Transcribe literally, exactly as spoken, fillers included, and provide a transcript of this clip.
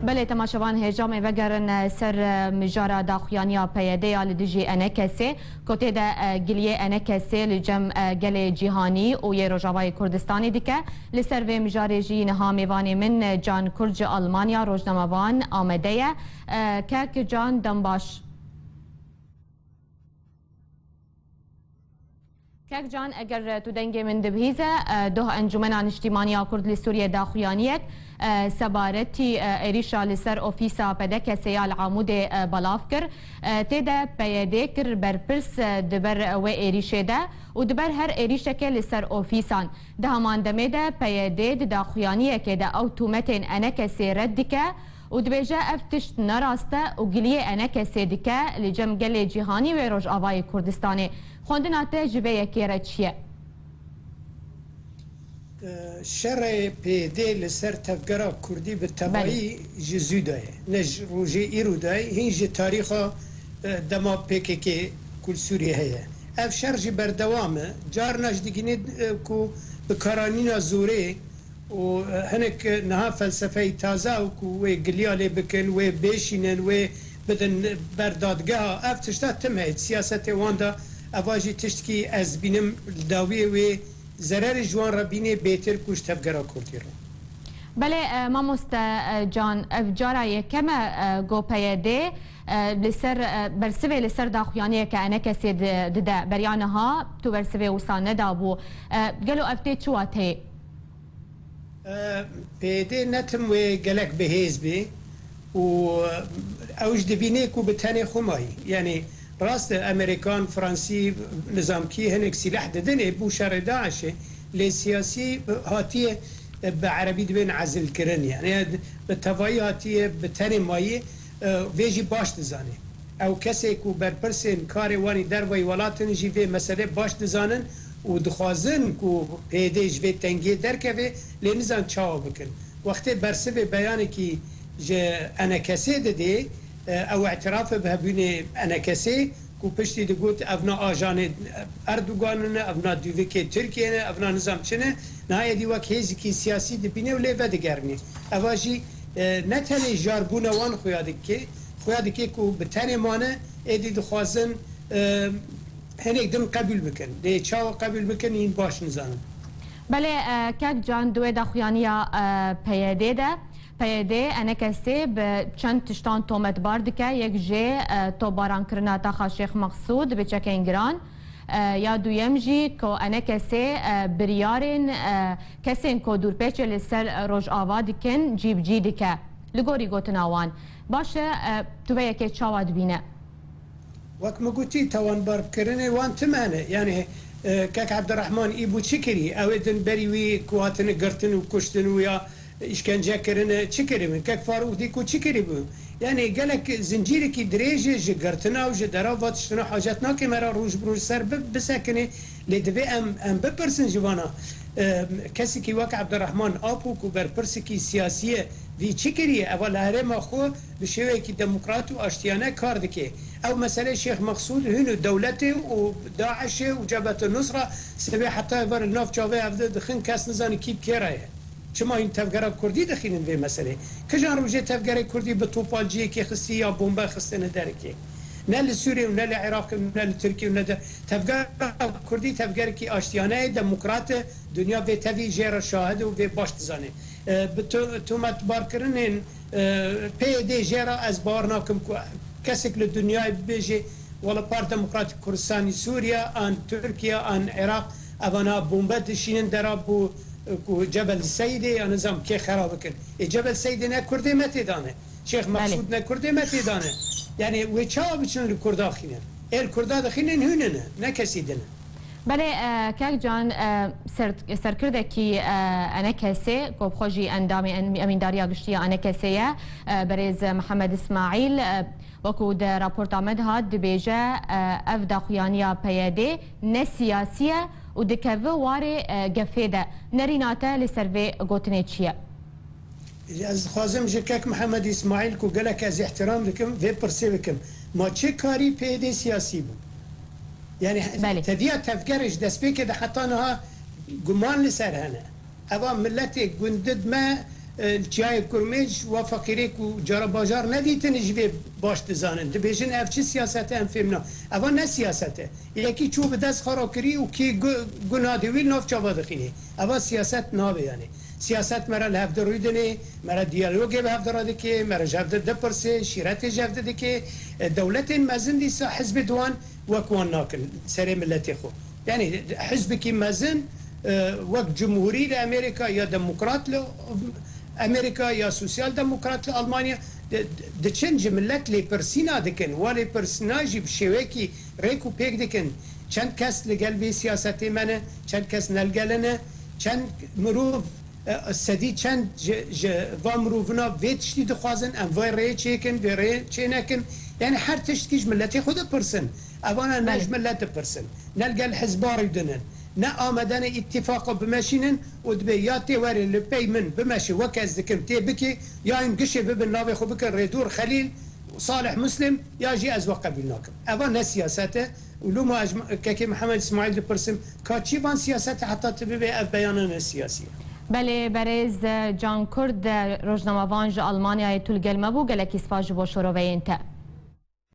Belê, temaşevan, hêja em ê vegerin, e, ser, e, mijara daxuyaniya P Y D ya li dijî ENKSê, ku tê de, e, giliyê ENKSê li cem, e, gelê cîhanî û yê Rojavayê Kurdistanê dike. Li ser vê mijarê jî niha mêvanê min, e, Can Kurd ji Almanya, rojnamevan, amade ye. E, kek Can, dem baş. Kek Can, eger tu dengê min dibihîze, e, doh Encûmena Niştîmaniya Kurd li Sûriyê daxuyaniyek, e, sebaretî, e, êrîşa li ser ofîsa P D K S'ê ya li Amûdê, e, belav kir. E, tê de P Y D kir berpirs, e, di ber wê êrîşê de û di ber her êrîşekê li ser ofîsan. Di heman demê de P Y D di daxuyaniyekê de ew tûmetên ENKSê red dike û dibêje ev tişt ne rast e û giliyê ENKSê dike li cem gelê cîhanî wê Rojavayê Kurdistanê. Xwendina te ji vê yekê re çi ye? Şerê P Y D li ser tevgera kurdî bi tevayî ji zû de ye. Ne ji rojê îro de ye, hîn ji tarîxa, e, dema P K K ku li Sûriyê heye. Ev şer jî berdewam e. Carna jî digihîne, e, ku bikaranîna zorê û, e, hinek niha felsefeyî taze û ku wê giliya lê bikin, wê bêşînin, wê bidin ber dadgeha. Ev tişta tim heye. Siyasetê wan de eva jî tiştkî ez dibînim li dawiyê wê zererê ji wan re bînê bêtir ku ji tevgera kurdî re. Belê, e, mamoste, e, Can, ev cara yekem e, e, ku P Y D, e, li ser, e, bersivê li ser daxuyaniyeke ENKSê di-, dide. Beriya niha tu bersivê wisa nedabû. E, gelo ev tê çi wateyê? E, P Y D ne tim wê gelek bi hêz bê û ew ji dibînê ku bi tenê xwe mayî. Yanî rast e, Amerîkan, Fransî, nizamkî hinek sîleh didin ê bo şerê DAIŞê, lê siyasî hatiye, bi erebî dibên ezilkirin. Yanî bi tevayî hatiye bi tenê mayî, e, vê jî baş dizanê. Ew kesê ku berpirsên karê wan î dervayî welat in jî vê meselê baş dizanin û dixwazin ku P Y D ji vê tengiyê derkeve, lê nizan çawa bikin. Wextê bersivê beyanekî ji ENKSê didê, e, ew îtirafe bi hebûnê ENKSê ku piştî digot, ev na ajanê Erdogan in, ev na dûvikê Tirkiyê ne, ev na nizam çi ne, niha êdî wek hêzekî siyasî dibîne û lê vedigerîne. Eva jî, e, ne tenê jarbûna wan xuya dike, xuya dike ku bi tenê mane, êdî dixwazin, e, hinek din qebûl bikin. Lê çawa qebûl bikin, hîn baş nizanin. Belê, e, kek Can, di wê daxuyaniya, e, P Y D de, P Y D ENKSê bi çend tiştan tometbar dike, yek jê, e, topbarankirina taxa Şêx Meqsûd bi çekên giran, e, ya duyem jî ku ENKSê, e, biryarên, e, kesên ku dûrpêçê li ser Rojava dikin cî bi cî dike. Li gorî gotina wan. Baş e, e, tu vê yekê çawa dibîne? Wek min gotî, tawanbarkirinê wan tim hene. Yanî, e, kek Ebdirehman î bû çi kirî? Ew ê din berî wî ku hatine girtin û kuştin û ya îşkence kirine, çi kiribin? Kek Farûq Dîko çi kiribû? Yanî gelek zincîrekî dirêj e ji girtina û ji dera va tiştina hacet nake me re roj bi roj ser bi-, bisekinê. Lê divê em, em bipirsin ji vana, e, kesekî wek Ebdirehman Apo ku berpirsekî siyasî ye, vî çi kiriye? Eva li herêma xwe bi şêweyekî demokrat û aştiyane kar dike. Ew meselê Şêx Meqsûd hûn û dewletê û DAIŞê û Cebhet Nusra sibê heta êvar li nav çavê hev de dixin, kes nizane kî bi kê re ye. Çima hîn tevgera kurdî dixînin vê meselê? Kijan rojê tevgerê kurdî bi topalciyekê xistî ya bombe xistine derikê? Ne li Sûriyê û ne li Iraqê û ne li Tirkiyê û ne de tevgera kurdî tevgerekî aştiyane ye, demokrat e, dinya vê tevî jê re şahid e û vê baş dizane. E, bi to-, tometbarkirinên, e, P Y D jê re ez bawer nakim ku kesek li dinyayê bibêje, wela Parti Demokratîk Kurdistanî Sûriye, an Tirkiye, an Iraq, evana bombe dişînin dera bo, e, ku Cebel Seydê ya nizam kê xera bikin. Ê Cebel Seydê ne Kurdê me tê dane. Şêx Belê. Meqsûd ne Kurdê me tê dane. Yanî wê çawa biçin li Kurda xînin? Ê li Kurda dixînin hûn in, ne kesî din in. Belê, e, kek Can, e, ser-, serkirdekî, e, ENKSê, ku bi xwe jî endamê en-, Emîndariya Giştî ya ENKSê ye, e, berêz Mihemed Îsmaîl, e, wekû di raporta me de hat, dibêje, e, ev daxuyaniya P Y D ne siyasî ye û dikeve warê, e, gefê de. Nerîna te li ser vê gotinê çi ye? Ez dixwazim ji kek Mihemed Îsmaîl ku gelek ez îhtiram dikim, vê pirsê bikim. Ma çi karî P Y D siyasî bû? Yanî Belê. teviya tevgerê ji destpêkê de heta niha guman li ser hene. Eva miletê gundid me, e, li çiyayê Kurmêj wa feqîrê ku cara bajar nedîtin ji vê baş dizanin. Dibêjin ev çi siyaset e, em fêm na. Eva ne siyaset e. Yekî çû bi dest xwe re kirî û kî gu-, guna dê wî li nav çava dixînê. Eva siyaset nabe yanî. Siyaset me re li hevdi rûdinê, me re diyalogê bi hevdi re dike, me re ji hevdi dipirsê, şîretê ji hevdi dike, e, dewletên mezin dîsa hizbê di wan wek wan nakin serê miletê xwe. Yanî hizbekî mezin, e, wek cumhurî li Amerîka ya demokrat li Amerîka ya sosyal demokrat li Almanya di-, diçin ji milet lêpirsîna dikin. Wa lêpirsîna jî bi şêwekî rêk û pêk dikin. Çend kes li gel vê siyasetê me ne, çend kes ne li gel ne, çend mirov, e, sedî çend ji, ji va mirovina vê tiştî dixwazin, em vê rêyê çêkin, vê rêyê çênekin. Yanî her tiştkî ji miletê xwe dipirsin. Evana ne ji Belê. milet dipirsin, ne li gel hizba rûdinin, ne amade ne îtîfaqa bimeşînin û dibê ya tê were li pey min bimeşe wek ez dikim tê bikê, ya hîn gişê bibin navê xwe bikin Rêdûr Xelîl, Salih Muslim, ya jî ez we qebûl nakim. Eva ne siyaset e û loma ez ji kekê Mihemed Îsmaîl dipirsim, ka çi van siyaset e heta tu bibê ev beyana ne siyasî ye? Belê, berêz Can Kurd, rojnamevan ji Almanyayê tu li gel me bû, gelekî spas ji bo şoroveyên te.